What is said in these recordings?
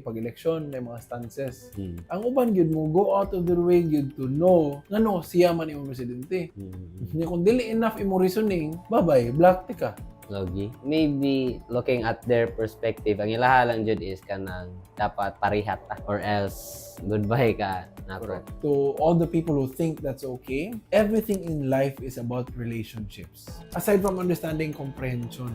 Pag eleksyon may mga stances. Ang uban gyud mo go out of their way gyud to know ngano siya man imong presidente. Nya kung dili enough imo reasoning, bye-bye, block ka. Logi. Maybe looking at their perspective, ang ilaha lang jud is kanang dapat parihat ta or else goodbye ka nako. Correct. To all the people who think that's okay, everything in life is about relationships. Aside from understanding, comprehension.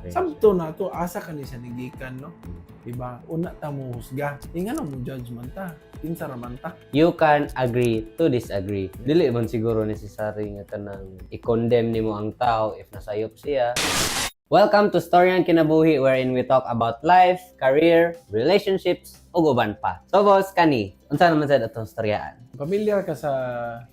Sabto na to, asa ka ni siya nigikan, no? Diba? Una ta mo husga. Di nga mo judgment ta. Kinsa ra man ta. You can agree to disagree. Dili man siguro necessary nga kanang i-condemn nimo ang tao if nasayop siya. Welcome to Storyang Kinabuhi, wherein we talk about life, career, relationships, ug uban pa. So boss, kani, unsa naman sad atong storyaan? Familiar ka sa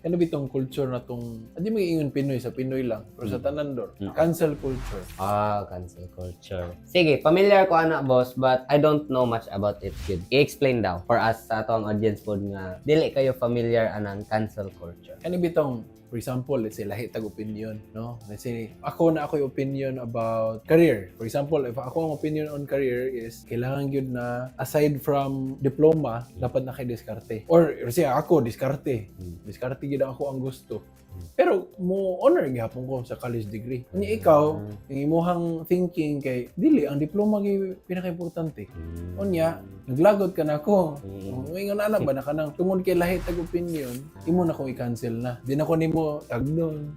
kano bitong culture na tong adi mo ingon Pinoy, sa Pinoy lang pero sa tanan dor, cancel culture. Ah, cancel culture. Sige, familiar ko ana, boss, but I don't know much about it gud. I-explain daw for us sa atong audience pod nga dili kayo familiar anang cancel culture. Kani bitong, for example, let's say lahi tag opinion, no? Let's say ako na ako'y opinion about career. For example, if ako ang opinion on career is kailangan gyud na aside from diploma, dapat na kay diskarte. Or say ako diskarte. Diskarte gyud ako ang gusto. Pero mo honor gihapon ko sa college degree. Unya ikaw, yung imuhang thinking kay dili ang diploma gyud pinaka-importante. Unya, naglagot ka na ako. Kung ingon ana ba na kanang tungod kay lahi tag opinion, imo na kong i-cancel na. Di na ko nimo tagnon,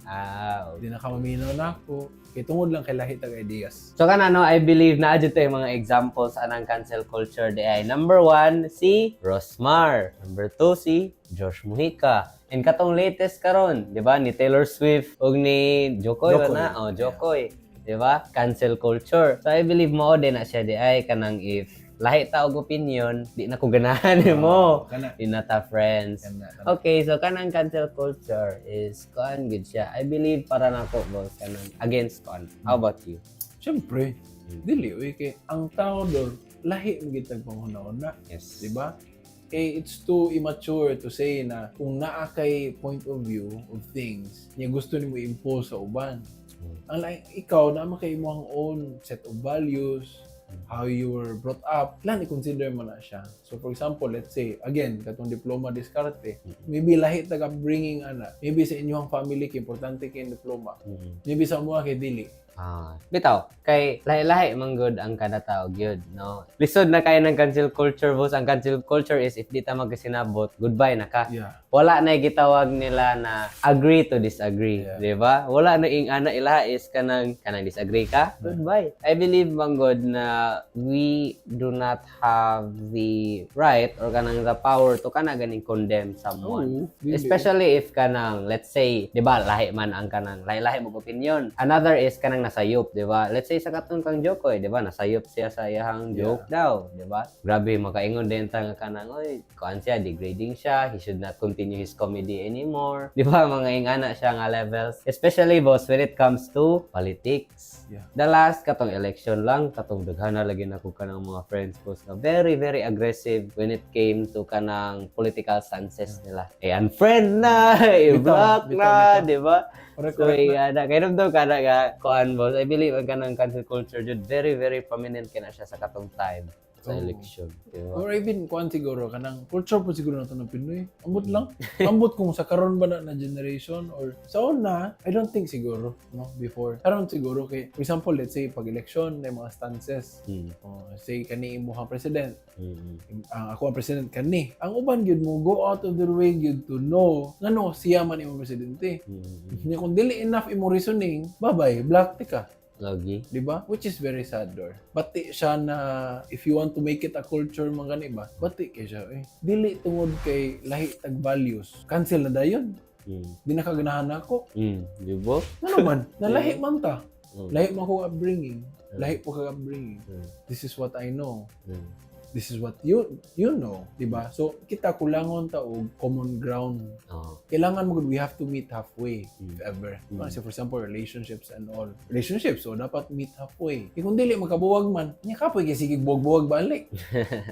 di na ka maminaw na ako. Kay tungod lang kay lahi tag ideas. So kana no, I believe na adyo yung mga examples anang cancel culture di ay. Number one, si Rosmar. Number two, si Josh Mujica. And katong latest karon, di ba, ni Taylor Swift ug ni Jo Koy Jo Koy. Ba na? Oh, Jo Koy. Di ba? Cancel culture. So I believe mao din na siya di ay kanang if lahi ta og opinion, di na ko ganahan nimo. Kana. Di na ta friends. Kana. Kana. Okay, so kanang cancel culture is kuan gud siya. I believe para nako, boss, kanang against kuan. How about you? Siyempre, dili uy, kay ang tao dor lahi mo gid tag panghuna-una, di ba? Kay it's too immature to say na kung naa kay point of view of things, niya gusto nimo i-impose sa uban. Ang like, ikaw naa man kay imong own set of values, how you were brought up, lan i-consider mo na siya. So for example, let's say, again, katong diploma diskarte, maybe lahi tag upbringing ana. Maybe sa inyong family kay importante kay diploma. Maybe sa amo kay dili. Ah, bitaw, kay lahi-lahi man gud ang kada tao gyud, no. Lisod na kay ng cancel culture, boss. Ang cancel culture is if di ta magkasinabot, goodbye na ka. Wala na gitawag nila na agree to disagree, di ba? Wala na ing ana, ilaha is kanang kanang disagree ka, goodbye. I believe man gud na we do not have the right or kanang the power to kana ganing condemn someone. Oo, dili. Especially if kanang, let's say, 'di ba, lahi man ang kanang lahi-lahi mo opinion. Another is kanang nasayop, 'di ba? Let's say sa katong kang Jo Koy, 'di ba? Nasayop siya sa iyahang joke daw, 'di ba? Grabe makaingon din ta nga kanang oy, kuan siya, degrading siya, he should not continue his comedy anymore. 'Di ba? Mga ingana siya nga levels. Especially, boss, when it comes to politics. The last katong election lang, katong daghan na lagi nako kanang mga friends ko nga very very aggressive when it came to kanang political stances nila. Eh, unfriend na, eh, block Bitaw, na, bitaw. Di ba? Correct, So, correct na. yeah, na, kaya daw kada ka, kuan, boss, I believe ang kanang cancel culture jud very very prominent kina siya sa katong time sa election. Di ba? Or even kuan siguro kanang culture po siguro nato ng Pinoy. Ambot lang. Ambot kung sa karon ba na, na generation or sa una, I don't think siguro, no, before. Karon siguro kay, for example, let's say pag election may mga stances. Oh, say kani imong president, ang ako ang president kani. Ang uban gyud mo go out of their way gyud to know ngano siya man imong presidente. Nya kung dili enough imong reasoning, bye-bye, block ka. Logi. Di ba? Which is very sad dor. Bati siya na if you want to make it a culture mga gani ba, bati kay siya eh. Dili tungod kay lahi tag values. Cancel na dayon. Di na kaganahan ako. Di ba? Ano man, nalahi man ta. Lahi man ko upbringing. Lahi po kag upbringing. This is what I know. This is what you know, di ba? So kita kulangon ta og common ground. Kailangan mo gud, we have to meet halfway if ever. Kasi for example, relationships and all. Relationships, so dapat meet halfway. Eh, kung dili magkabuwag man, nya kapoy kay sige buwag-buwag balik.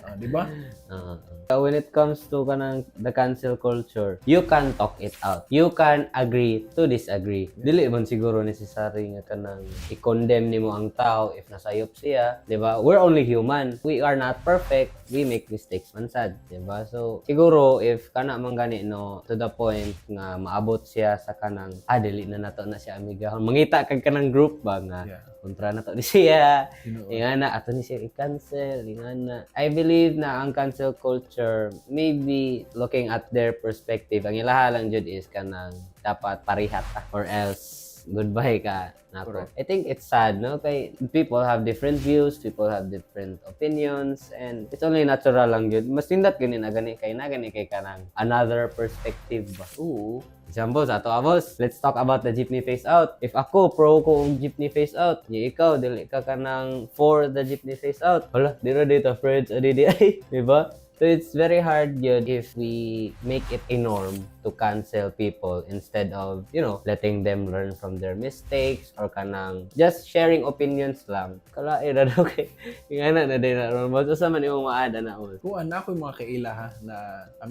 Ah, di ba? Oo. When it comes to kanang the cancel culture, you can talk it out. You can agree to disagree. Dili man siguro necessary nga kanang i-condemn nimo ang tao if nasayop siya, di ba? We're only human. We are not perfect. perfect, we make mistakes man sad, di ba? So siguro if kana man gani, no, to the point nga maabot siya sa kanang dili na nato na siya amigahon, mangita kag kanang group ba nga kontra na to ni siya. Tinuod. Ingana, ato ni siya i-cancel, ingana. I believe na ang cancel culture, maybe looking at their perspective, ang ilaha lang jud is kanang dapat parihat ta or else goodbye ka nako. Correct. I think it's sad, no? Kay people have different views, people have different opinions, and it's only natural lang jud. Mas nindot gani na gani kay na gani kay kanang another perspective ba. Oo. Example, sa ato, boss, let's talk about the jeepney phase out. If ako, pro ko og jeepney phase out, di ikaw, dili ka kanang for the jeepney phase out. Hala, di ra dito friends, adi di ay. Di ba? So it's very hard yun if we make it a norm to cancel people instead of letting them learn from their mistakes or kanang just sharing opinions lang. Kalain na daw kay ingana na din na ron. Boss, usa man imong maada na, boss? Kung ana ko yung mga kaila ha, na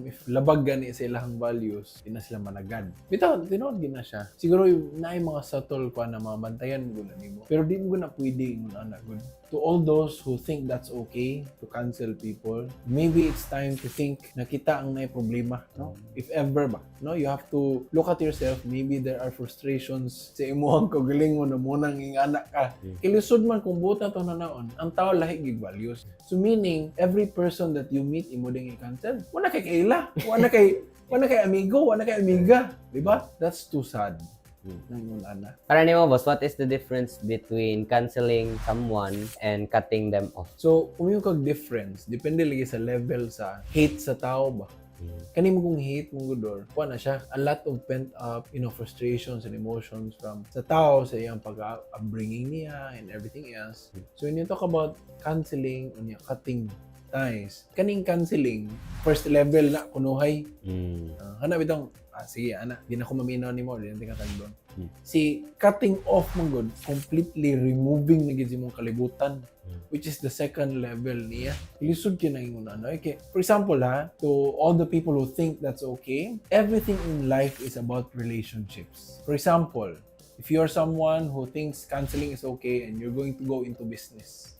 if labag gani sa ilahang values, di na sila managad. Bitaw, tinuod gina siya. Siguro yung naay mga subtle pa na mga bantayan mo na nimo. Pero di mo na pwede ingon ana gud. To all those who think that's okay to cancel people, maybe it's time to think na kita ang naay problema, no? If ever ba, no? You have to look at yourself. Maybe there are frustrations sa imuhang kaugalingon na munang ingana ka. Kilisod man kung buta to na naon, ang tao lahi gig values. So meaning, every person that you meet, imo ding i-cancel. Wala kay kaila, wala kay amigo, wala kay amiga, di ba? That's too sad. Nangun ana. Para nimo, boss, what is the difference between canceling someone and cutting them off? So, kung yung kag difference, depende lagi sa level sa hate sa tao ba. Kani mo kung hate mong gudor, kuha na siya. A lot of pent up, frustrations and emotions from sa tao, sa iyang pag-upbringing niya and everything else. So when you talk about canceling, unya cutting ties, kaning canceling, first level na kunuhay. Hanap itong, sige, ana, di na ko maminaw nimo, di na ka tagdon. Si cutting off man gud, completely removing na gid imong kalibutan, which is the second level niya. Lisod gyud nang ingon ano. Okay. For example ha, to all the people who think that's okay, everything in life is about relationships. For example, if you're someone who thinks canceling is okay and you're going to go into business,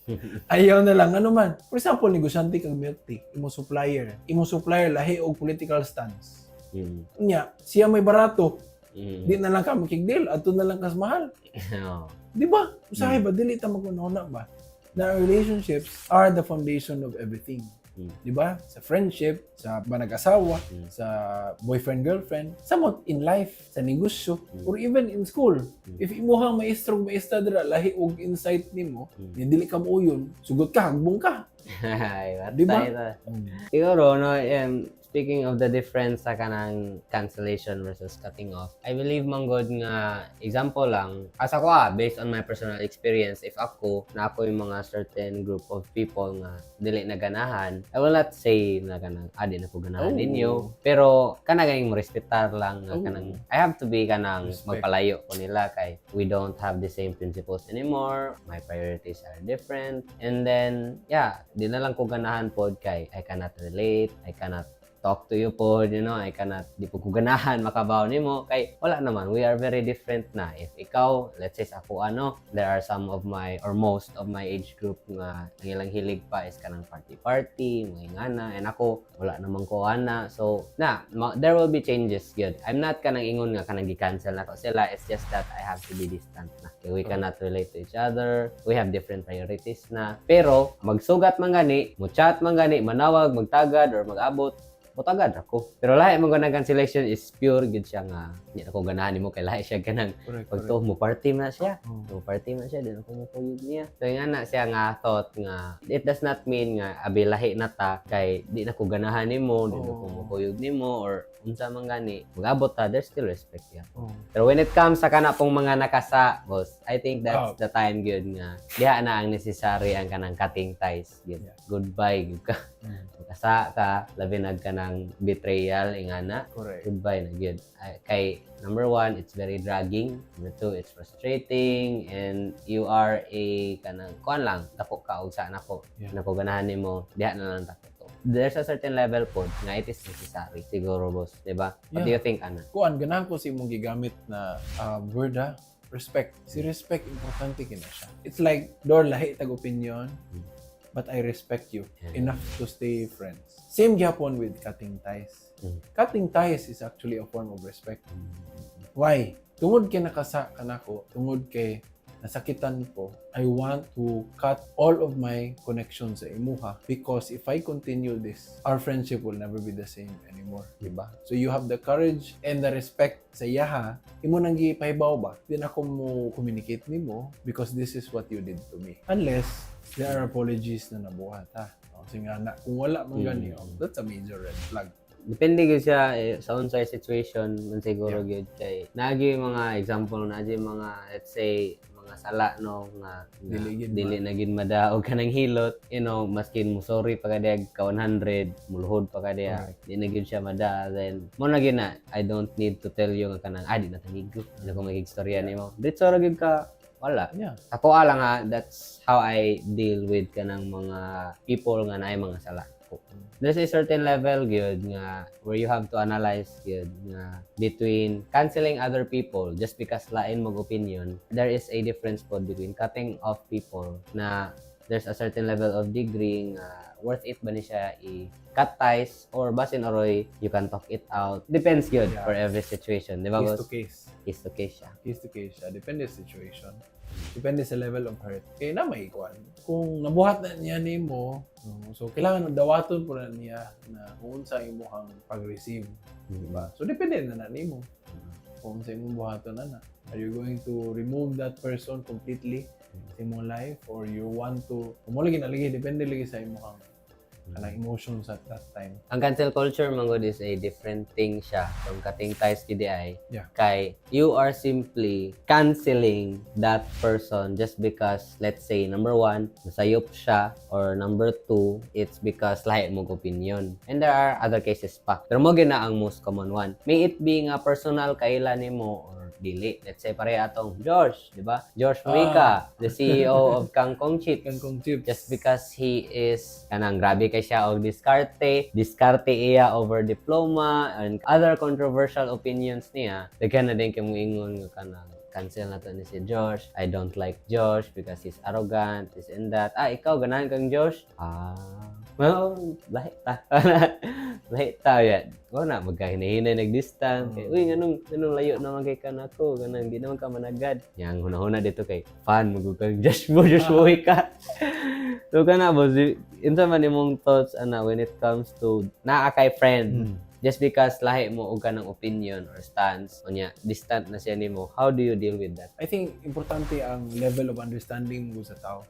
ayaw na lang, ano man. For example, negosyante kang milk tea, imo supplier. Imo supplier lahi og political stance. Nya, siya may barato, di na lang ka makig-deal, adto na lang kas mahal. Oo. Di ba? Usahay ba dili ta mag-una ba? Na relationships are the foundation of everything. Di ba? Sa friendship, sa manag-asawa, sa boyfriend girlfriend, samot in life, sa negosyo, or even in school. If imuhang maestro maestra dira lahi og insight nimo, ni dili ka muuyon, sugot ka, hagbong ka. Ay, Di ba? patay ta. Siguro, no, speaking of the difference sa kanang cancellation versus cutting off, I believe man gud nga example lang, as ako based on my personal experience, if ako, na ako yung mga certain group of people nga dili na ganahan, I will not say na kanang, di na ko ganahan ninyo. Pero, kana ganing mo respetar lang nga kanang, I have to be kanang Respect. magpalayo ko nila kay we don't have the same principles anymore. My priorities are different. And then, yeah, di na lang ko ganahan pod kay I cannot relate, I cannot talk to you pod, I cannot, di po ko ganahan makabaw nimo kay wala naman, we are very different na. If ikaw, let's say sa ako ano, there are some of my, or most of my age group nga ang ilang hilig pa is kanang party-party, mga ingana, and ako, wala naman ko ana. So, na, there will be changes, good. I'm not kanang ingon nga kanang gi-cancel na ko sila, it's just that I have to be distant na. Kay we cannot relate to each other, we have different priorities na. Pero, magsugat man gani, mo-chat man gani, manawag, magtagad, or mag-abot, mutagad ako. Pero lahi mo ganang cancellation is pure gid siya nga hindi ako ganahan nimo kay lahi siya ganang pagtuo mo party man siya. Mo party man siya, di na ko mukuyog niya. So nga na siya nga thought nga it does not mean nga abi lahi na ta kay di na ko ganahan nimo, di na ko mukuyog nimo or unsa man gani. Mag-abot ta, there's still respect ya. Pero when it comes sa kana pong mga nakasa, boss, I think that's the time gyud nga diha na ang necessary ang kanang cutting ties gyud. Goodbye gyud ka. Makasa ka, labi nag kanang betrayal ingana. Goodbye na gyud. Ay, kay number one, it's very dragging. Number two, it's frustrating and you are a kanang kuan lang, dako ka og sa nako. Nako ganahan nimo, diha na lang dako to. There's a certain level pod nga it is necessary siguro, boss, di ba? What do you think ana? Kuan, ganahan ko sa imong gigamit na word ha, respect. Si respect, importante kina siya. It's like, door lahi tag opinion. But I respect you enough to stay friends. Same gyapon with cutting ties. Cutting ties is actually a form of respect. Why? Tungod kay nakasa kanako, tungod kay nasakitan ko, I want to cut all of my connections sa imuha because if I continue this, our friendship will never be the same anymore, di ba? So you have the courage and the respect sa iyaha, imo nang gipahibaw ba? Di na ako mo communicate nimo because this is what you did to me. Unless there are apologies na nabuhat ha. Kasi nga na, kung wala man gani, oh, that's a major red flag. Depende gyud siya eh, sa unsay situation man siguro gyud kay naagi yung mga example, naagi yung mga, let's say, mga sala, no, nga Dili gyud dili na gyud madaog kanang hilot, maskin mo sorry pa ka diya ka 100, muluhod pa ka diya, di na gyud siya mada. Then mo na gyud na I don't need to tell you nga kanang ah, di na tangigo, di na ko magigstorya nimo, diretso ra gyud ka, wala. Ako lang ha, that's how I deal with kanang mga people nga naay mga sala. There's a certain level gyud nga where you have to analyze gyud nga between canceling other people just because lain mag opinion, there is a difference pod between cutting off people na there's a certain level of degree nga worth it ba ni siya i-cut ties or basin oroy you can talk it out. Depends gyud for every situation, di ba, Case boss? To case. Case to case siya. Case to case siya. Depende sa situation. Depende sa level of hurt. Kaya na may kuan. Kung nabuhat na niya nimo, no, so kailangan dawaton po na niya na kung unsa imong pag-receive, di ba? So depende na na nimo kung unsa imong buhaton na na. Are you going to remove that person completely sa imong life or you want to kung mo lagi na lagi, depende lagi sa imong kanang emotions at that time. Ang cancel culture man gud is a different thing siya from cutting ties KDI. Kay you are simply canceling that person just because, let's say, number one, nasayop siya, or number two, it's because lahi mo opinion. And there are other cases pa. Pero mo na ang most common one. May it be nga personal kaila nimo or dili. Let's say pareha atong Josh, di ba? Josh Mujica, the CEO of Kangkong Chips. Kangkong Chips. Just because he is kanang grabe kay siya og diskarte, diskarte iya over diploma and other controversial opinions niya, daghan na din kay moingon nga kanang cancel na to ni si Josh. I don't like Josh because he's arrogant, this and that. Ah, ikaw ganahan kang Josh? Ah, well, lahi ta. Lahi ta yan. O na, magkahinahinay nag-distance. Kay, uy, nganong layo naman kay kanako? Ganang, di naman ka managad. Yang hunahuna dito kay fan, magug kang Josh mo, Josh mo ka. So kana boss, unsa man imong thoughts ana when it comes to naa kay friend just because lahi mo og kanang opinion or stance unya distant na siya nimo, how do you deal with that? I think importante ang level of understanding mo sa tao,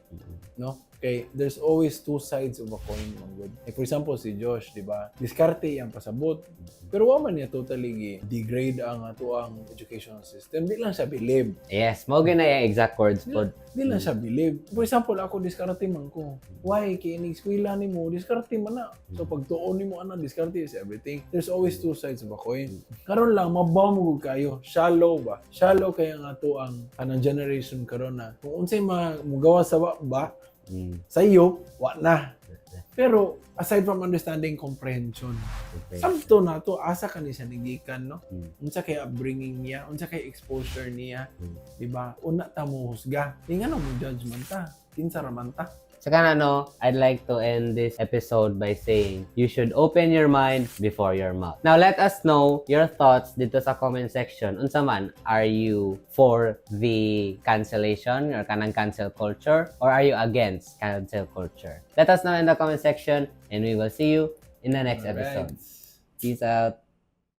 no? Okay, there's always two sides of a coin man gud. Like for example si Josh, di ba? Diskarte iyang pasabot. Pero wa man niya totally gi degrade ang atoang educational system. Di lang siya believe. Yes, mao gyud na yung exact words pod. Di lang siya believe. For example, ako diskarte man ko. Why? Kay inig eskwela nimo, diskarte man na. So pagtuon nimo ana, diskarte is everything. There's always two sides of a coin. Karon lang mabaw mo gud kayo. Shallow ba? Shallow kaya nga to ang kanang generation karon na kung unsay ma mugawa sa ba, ba sa iyo, wa na. Pero aside from understanding, comprehension. Sabto na to asa ka ni siya nigikan, no? Unsa kay upbringing niya, unsa kay exposure niya, di ba? Una ta mo husga. Di nga mo judgment ta. Kinsa ra man ta? Saka na, no, I'd like to end this episode by saying you should open your mind before your mouth. Now, let us know your thoughts dito sa comment section. Unsa man, are you for the cancellation or kanang cancel culture or are you against cancel culture? Let us know in the comment section and we will see you in the next episode. Alright. Peace out.